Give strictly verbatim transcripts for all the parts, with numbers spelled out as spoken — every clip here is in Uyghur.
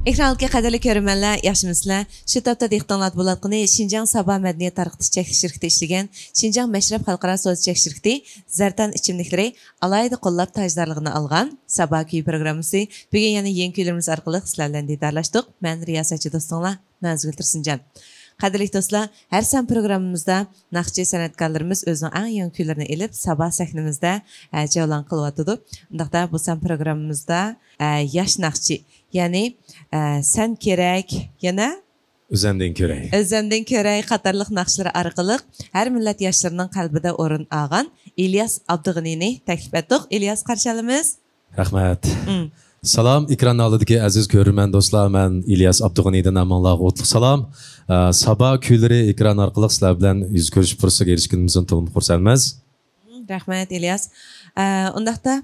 ئېكران ئالدىدىكى قەدىرلىك كۆرۈرمەنلەر، ياخشىمۇسىلەر؟ شۇ تاپتا دىققىتىڭلاردا بولۇۋاتقىنى شىنجاڭ سابا مەدەنىيەت تارقىتىش چەكلىك شىركىتى ئىشلىگەن شىنجاڭ مەشرەپ خەلقئارا سودا چەكلىك شىركىتى زەردان ئىچىملىكلىرى ئالاھىدە قوللاپ تاجدارلىقىنى ئالغان سابا كۈيى پروگراممىسى. بۈگۈن يەنە يېڭى كۈيلىرىمىز ئارقىلىق سىلەر بىلەن دىدارلاشتۇق. مەن رىياسەتچى دوستۇڭلار نازگۈل تۇرسۇنجان. قەدىرلىك دوستلار، ھەر سان پروگراممىمىزدا ناخشىچى سەنئەتكارلىرىمىز ئۆزىنىڭ ئەڭ يېڭى كۈيلىرىنى ئېلىپ، سابا سەھنىمىزدە، ئە، جەۋلان قىلىۋاتىدۇ. ئۇنداقتا بۇ سان پروگراممىمىزدا، ئە، ياش ناخشىچى، يەنى، ئە، سەن كېرەك، يەنە ئۆزەمدىن كۆرەي. ئۆزەمدىن كۆرەي قاتارلىق ناخشىلىرى ئارقىلىق ھەر مىللەت ياشلىرىنىڭ قەلبىدە ئورۇن ئالغان ئىلياس ئابدۇغېنىنى تەكلىپ ئەتتۇق. ئىلياس، قارشى ئالىمىز. رەھمەت. ئىم. سالام، ئېكران ئالدىدىكى ئەزىز كۆرۈرمەن دوستلار، مەن ئىلياس ئابدۇغېنىدىن ھەممىڭلارغا ئوتلۇق سالام. ئە، سابا كۈيلىرى ئېكران ئارقىلىق سىلەر بىلەن يۈز كۆرۈشۈش پۇرسىتىگە ئېرىشكىنىمىزدىن تولىمۇ خۇرسەنمىز. ئىم، رەھمەت، ئىلياس. ئە، ئۇنداقتا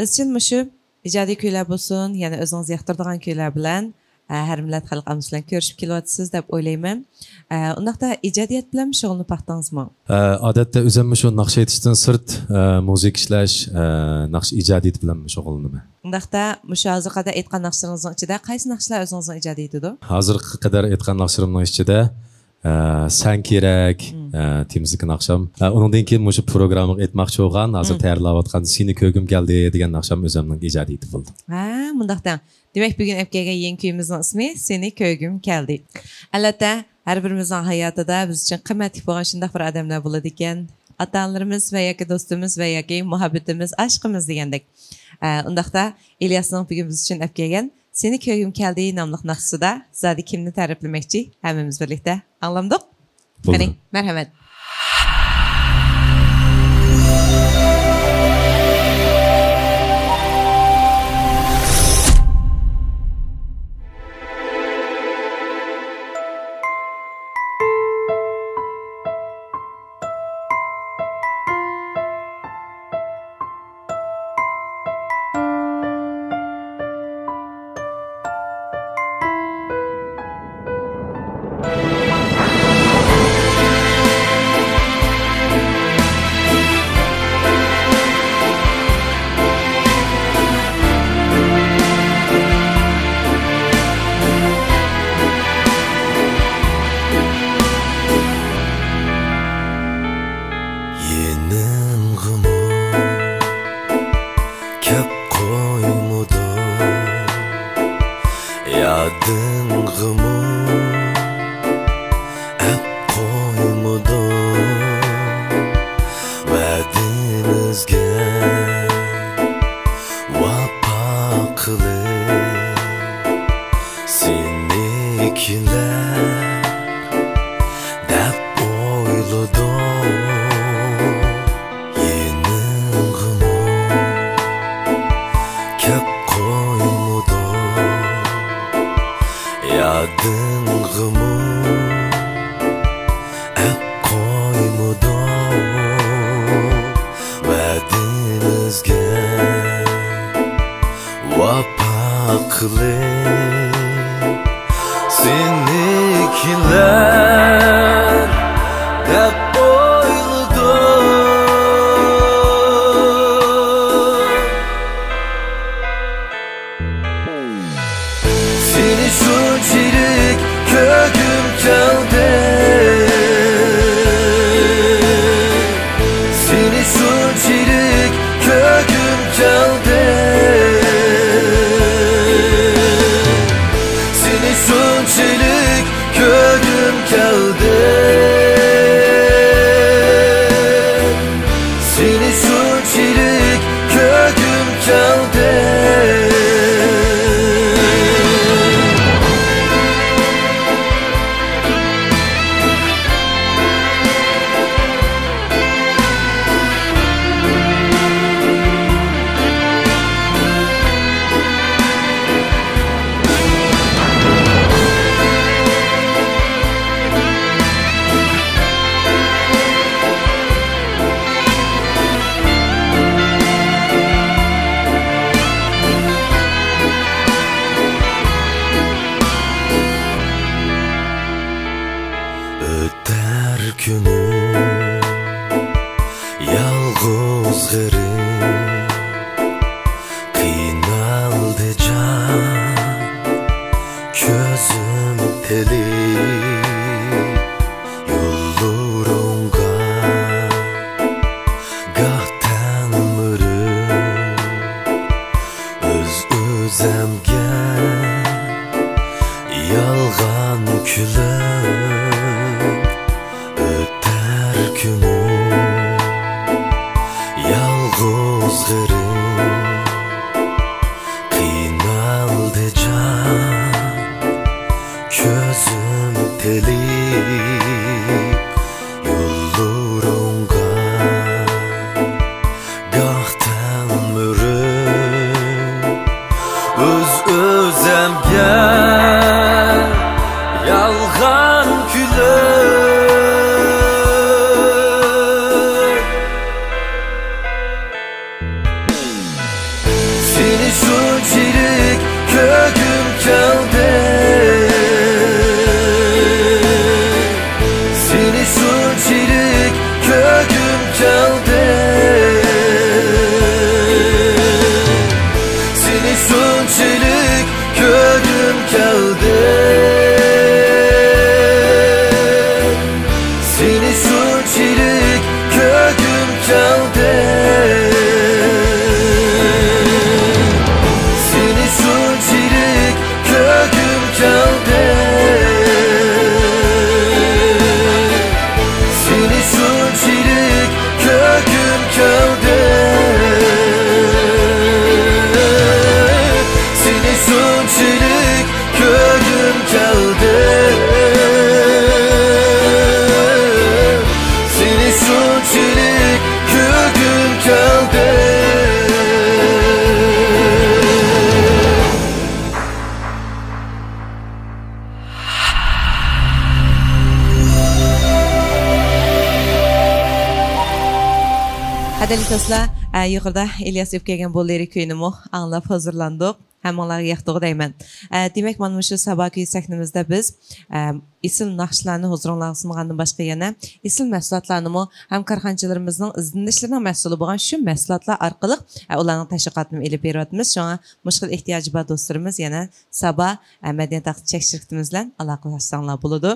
ئىزچىل مۇشۇ ئىجادىي كۈيلەر بولسۇن، يەنە ئۆزىڭىز ياقتۇرىدىغان كۈيلەر بىلەن، ئە، ھەر مىللەت خەلق ئاممىسى بىلەن كۆرۈشۈپ كېلىۋاتىسىز دەپ ئويلايمەن. ئە، ئۇنداقتا ئىجادىيەت بىلەنمۇ شۇغۇللىنىپ باقتىڭىزمۇ؟ ئە، ئادەتتە ئۆزۈم مۇشۇ ناخشا ئېيتىشتىن سىرت، ئە، مۇزىكا ئىشلەش، ئە، ناخشا ئىجادىيىتى بىلەن شۇغۇللىنىمەن. ئۇنداقتا مۇشۇ ھازىرغا قەدەر ئېيتقان ناخشىلىرىڭىزنىڭ ئىچىدە قايسى ناخشىلار ئۆزىڭىزنىڭ ئىجادىيىتىدۇر؟ ھازىرغا قەدەر ئېيتقان ناخشىلىرىمنىڭ ئىچىدە، ئە، سەن كېرەك، مم. ئە، تېمىسىدىكى ناخشام. ئە، ئۇنىڭدىن كېيىن مۇشۇ پروگراممىغا ئېيتماقچى بولغان، ھازىر مم. تەييارلاۋاتقان سېنى كۆرگۈم كەلدى دېگەن ناخشام ئۆزۈمنىڭ ئىجادىيىتى بولدى. ھە، مۇنداق دەڭ. دېمەك، بۈگۈن ئەپ كەلگەن يېڭى كۈيىمىزنىڭ ئىسمى سېنى كۆرگۈم كەلدى. ئەلۋەتتە، ھەر بىرىمىزنىڭ ھاياتىدا بىز ئۈچۈن قىممەتلىك بولغان شۇنداق بىر ئادەملەر بولىدىكەن. ئاتا-ئانىلىرىمىز ۋە ياكى دوستىمىز ۋە ياكى مۇھەببىتىمىز، ئاشىقىمىز دېگەندەك. ئە، ئۇنداقتا ئىلياسنىڭ بۈگۈن بىز ئۈچۈن ئەپ كەلگەن سېنى كۆرگۈم كەلدى ناملىق ناخشىسىدا زادى كىمنى تەرىپلىمەكچى؟ ھەممىمىز بىرلىكتە ئاڭلامدۇق؟ بولدى. قېنى، مەرھەمەت. يېنىڭغىمۇ كەپ قويمىدىڭ، يادىڭغىمۇ ئەپ قويمىدىڭ. ۋەدىمىزگە ۋاپا قىلىپ، سېنىكىلەر دەپ ئويلىدىم. يېنىڭغىمۇ كەپ قويمىدىڭ، يادىڭغىمۇ ئەپ قويمىدىڭ. ۋەدىمىزگە ۋاپا قىلىپ، سېنىكىلەر دەپ ئويلىدىم. سېنى شۇنچىلىك كۆرگۈم كەلدى، سېنى شۇنچىلىك كۆرگۈم كەلدى، سېنى شۇنچىلىك كۆرگۈم كەلدى. سېنى شۇنچىلىك كۆرگۈم كەلدى. ئۆتەر كۈنۈم يالغۇز غېرىب، قىينالدى جان. كۈنۈم يالغۇز غېرىب، قىينالدى جان، كۆزۈم تېلىپ يوللىرىڭغا. گاھ تەلمۈرۈپ ئۆز-ئۆزۈمگە يالغان كۈلۈپ، سېنى شۇنچىلىك كۆرگۈم كەلدى، سېنى شۇنچىلىك كۆرگۈم كەلدى، سېنى شۇنچىلىك كۆرگۈم كەلدى، سېنى شۇنچىلىك كۆرگۈم كەلدى، سېنى شۇنچىلىك كۆرگۈم كەلدى، سېنى شۇنچىلىك كۆرگۈم كەلدى، سېنى شۇنچىلىك كۆرگۈم كەلدى، سېنى شۇنچىلىك كۆرگۈم كەلدى. قەدىرلىك دوستلار، ئە، يۇقىرىدا ئىلياس ئېلىپ كەلگەن بۇ لىرىك كۈيىنىمۇ ئاڭلاپ ھۇزۇرلاندۇق. ھەممىڭلارغا ياقتىغۇ دەيمەن. ئە، دېمەك، مانا مۇشۇ سابا كۈيى سەھنىمىزدە بىز، ئە، ئېسىل ناخشىلارنى ھۇزۇرۇڭلارغا سۇنغاندىن باشقا يەنە ئېسىل مەھسۇلاتلارنىمۇ ھەم كارخانىچىلىرىمىزنىڭ ئىزدىنىشلىرىنىڭ مەھسۇلى بولغان شۇ مەھسۇلاتلار ئارقىلىق، ئە، ئۇلارنىڭ تەشۋىقاتىنى ئېلىپ بېرىۋاتىمىز. شۇڭا مۇشۇ خىل ئېھتىياجى بار دوستلىرىمىز يەنە سابا، ئە، مەدەنىيەت ھەققىدە چەك شىركىتىمىز بىلەن ئالاقىلەشسەڭلار بولىدۇ.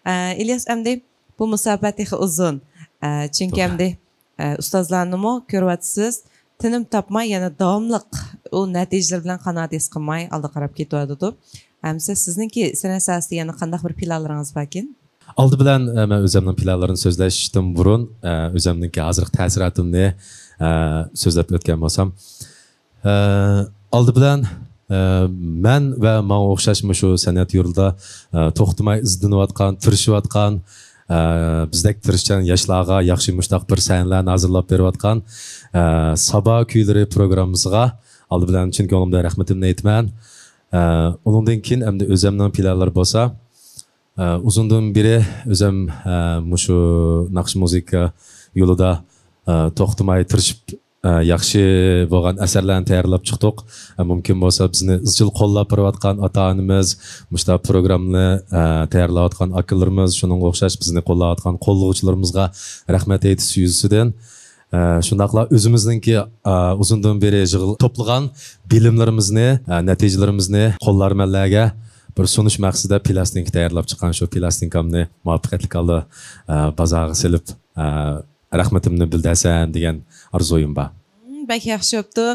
ئە، ئىلياس، ئەمدى بۇ مۇساپە تېخى ئۇزۇن. ئە، چۈنكى توغرا. ئەمدى، ئە، ئۇستازلارنىمۇ كۆرۈۋاتىسىز، تىنىم تاپماي يەنە داۋاملىق ئۇ نەتىجىلىرى بىلەن قانائەت ھېس قىلماي ئالدىغا قاراپ كېتىۋاتىدۇ. ئەمىسە سىزنىڭكى سەنئەت ساھەسىدە يەنە قانداق بىر پىلانلىرىڭىز باركىن؟ ئالدى بىلەن، ئە، مەن ئۆزۈمنىڭ پىلانلىرىنى سۆزلەشتىن بۇرۇن، ئە، ئۆزۈمنىڭكى ھازىرقى تەسىراتىمنى، ئە، سۆزلەپ ئۆتكەن بولسام، ئە، ئالدى بىلەن، ئە، مەن ۋە ماڭا ئوخشاش مۇشۇ سەنئەت يولىدا، ئە، توختىماي ئىزدىنىۋاتقان، تىرىشىۋاتقان، ئە، بىزدەك تىرىشچان ياشلارغا ياخشى مۇشتاق بىر سەھنىلەرنى ھازىرلاپ بېرىۋاتقان، ئە، سابا كۈيلىرى پروگراممىسىغا ئالدى بىلەن چىن كۆڭلۈمدىن رەھمىتىمنى ئېيتىمەن. ئە، ئۇنىڭدىن كېيىن ئەمدى ئۆزۈمنىڭ پىلانلىرى بولسا، ئە، ئۇزۇندىن بېرى ئۆزۈم، ئە، مۇشۇ ناخشا مۇزىكا يولىدا، ئە، توختىماي تىرىشىپ، ئە، ياخشى بولغان ئەسەرلەرنى تەييارلاپ چىقتۇق. ئە، مۇمكىن بولسا بىزنى ئىزچىل قوللاپ بېرىۋاتقان ئاتا-ئانىمىز، مۇشۇنداق پروگراممىنى، ئە، تەييارلاۋاتقان ئاكىلىرىمىز، شۇنىڭغا ئوخشاش بىزنى قوللاۋاتقان قوللىغۇچىلىرىمىزغا رەھمەت ئېيتىش يۈزىسىدىن، ئە، شۇنداقلا ئۆزىمىزنىڭكى، ئە، ئۇزۇندىن بېرى يىغىل-، توپلىغان بىلىملىرىمىزنى، ئە، نەتىجىلىرىمىزنى قوللارمەنلەرگە بىر سۇنۇش مەقسىتىدە پىلاستىنكا تەييارلاپ چىققان شۇ پىلاستىنكامنى مۇۋەپپەقىيەتلىك ھالدا، ئە، بازارغا سېلىپ، ئە، رەھمىتىمنى بىلدۈرسەم دېگەن ئارزۇيۇم بار. مم، بەك ياخشى بوپتۇ.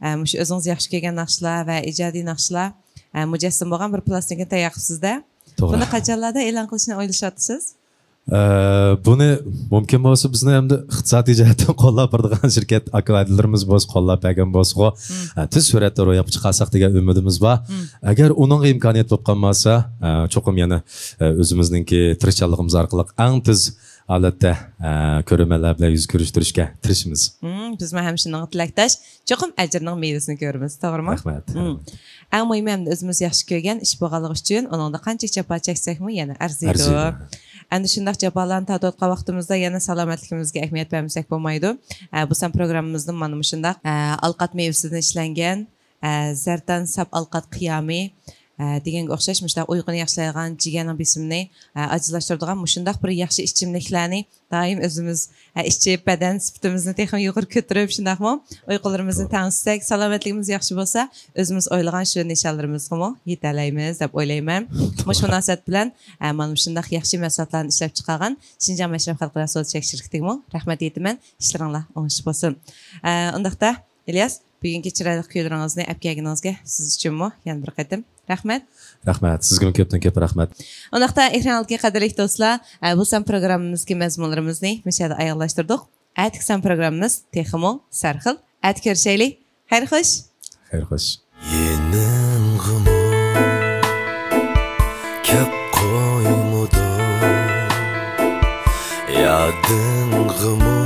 ئە، مۇشۇ ئۆزىڭىز ياخشى كۆرگەن ناخشىلار ۋە ئىجادىي ناخشىلار، ئە، مۇجەسسەم بولغان بىر پىلاستىنكىنى تەييار قىپسىز-دە. توغرا. بۇنى قاچانلاردا ئېلان قىلىشنى ئويلىشىۋاتىسىز؟ ئە، بۇنى مۇمكىن بولسا بىزنى ئەمدى ئىقتىسادىي جەھەتتىن قوللاپ بېرىدىغان شىركەت ئاكا ھەدىلىرىمىز بولسا، قوللاپ بەرگەن بولسىغۇ، مم. ئە، تېز سۈرئەتتە روياپقا چىقارساق دېگەن ئۈمىدىمىز بار. مم. ئەگەر ئۇنىڭغا ئىمكانىيەت بولۇپ قالمىسا، ئە، چوقۇم يەنە، ئە، ئۆزىمىزنىڭكى تىرىشچانلىقىمىز ئارقىلىق ئەڭ تېز ھالەتتە، ئە، كۆرۈرمەنلەر بىلەن يۈز كۆرۈشتۈرۈشكە تىرىشىمىز. مم، بىزمۇ ھەم شۇنىڭغا تىلەكداش. چوقۇم ئەجرىنىڭ مېۋىسىنى كۆرىمىز، توغرىمۇ؟ رەھمەت. مم. ئەڭ مۇھىمى ئەمدى ئۆزىمىز ياخشى كۆرگەن ئىش بولغانلىقى ئۈچۈن ئۇنىڭدا قانچە جاپا چەكسەكمۇ يەنە ئەرزىيدۇ. ئەرزىيدۇ. ئەمدى شۇنداق جاپالارنى تارتىۋاتقان ۋاقتىمىزدا يەنە سالامەتلىكىمىزگە ئەھمىيەت بەرمىسەك بولمايدۇ. ئە، بۇ سان پروگراممىمىزنى مانا مۇشۇنداق، ئە، ئالقات مېۋىسىدىن ئىشلەنگەن، ئە، زەردان ساپ ئالقات قىيامى، ئە، دېگەنگە ئوخشاش مۇشۇنداق ئۇيقۇنى ياخشىلايدىغان، جىگەرنىڭ بېسىمىنى، ئە، ئاجىزلاشتۇرىدىغان مۇشۇنداق بىر ياخشى ئىچىملىكلەرنى دائىم ئۆزىمىز، ئە، ئىچىپ، بەدەن سۈپىتىمىزنى تېخىمۇ يۇقىرى كۆتۈرۈپ، شۇنداقمۇ؟ ئۇيقۇلىرىمىزنى توغرا. تەڭشىسەك، سالامەتلىكىمىز ياخشى بولسا، ئۆزىمىز ئويلىغان شۇ نىشانلىرىمىزغىمۇ يېتەلەيمىز دەپ ئويلايمەن. توغرا. مۇشۇ مۇناسىۋەت بىلەن، ئە، مانا مۇشۇنداق ياخشى مەھسۇلاتلارنى ئىشلەپ چىقارغان شىنجاڭ مەشرەپ خەلقئارا سودا چەك شىركىتىگىمۇ رەھمەت ئېيتىمەن. ئىشلىرىڭلار ئوڭۇشلۇق بولسۇن. ئە، ئۇنداقتا، ئىلياس، بۈگۈنكى چىرايلىق كۈيلىرىڭىزنى ئەپ كەلگىنىڭىزگە سىز ئۈچۈنمۇ يەنە بىر قېتىم رەھمەت. رەھمەت. سىزگىمۇ كۆپتىن كۆپ رەھمەت. ئۇنداقتا ئېكران ئالدىدىكى قەدىرلىك دوستلار، ئە، بۇ سان پروگراممىمىزدىكى مەزمۇنلىرىمىزنى مۇشۇ يەردە ئاياغلاشتۇردۇق. ئەتىكى سان پروگراممىمىز تېخىمۇ سەرخىل. ئەتە كۆرۈشەيلى. خەير خوش. خەير خوش. يېنىڭغىمۇ كەپ قويمىدىڭ، يادىڭغىمۇ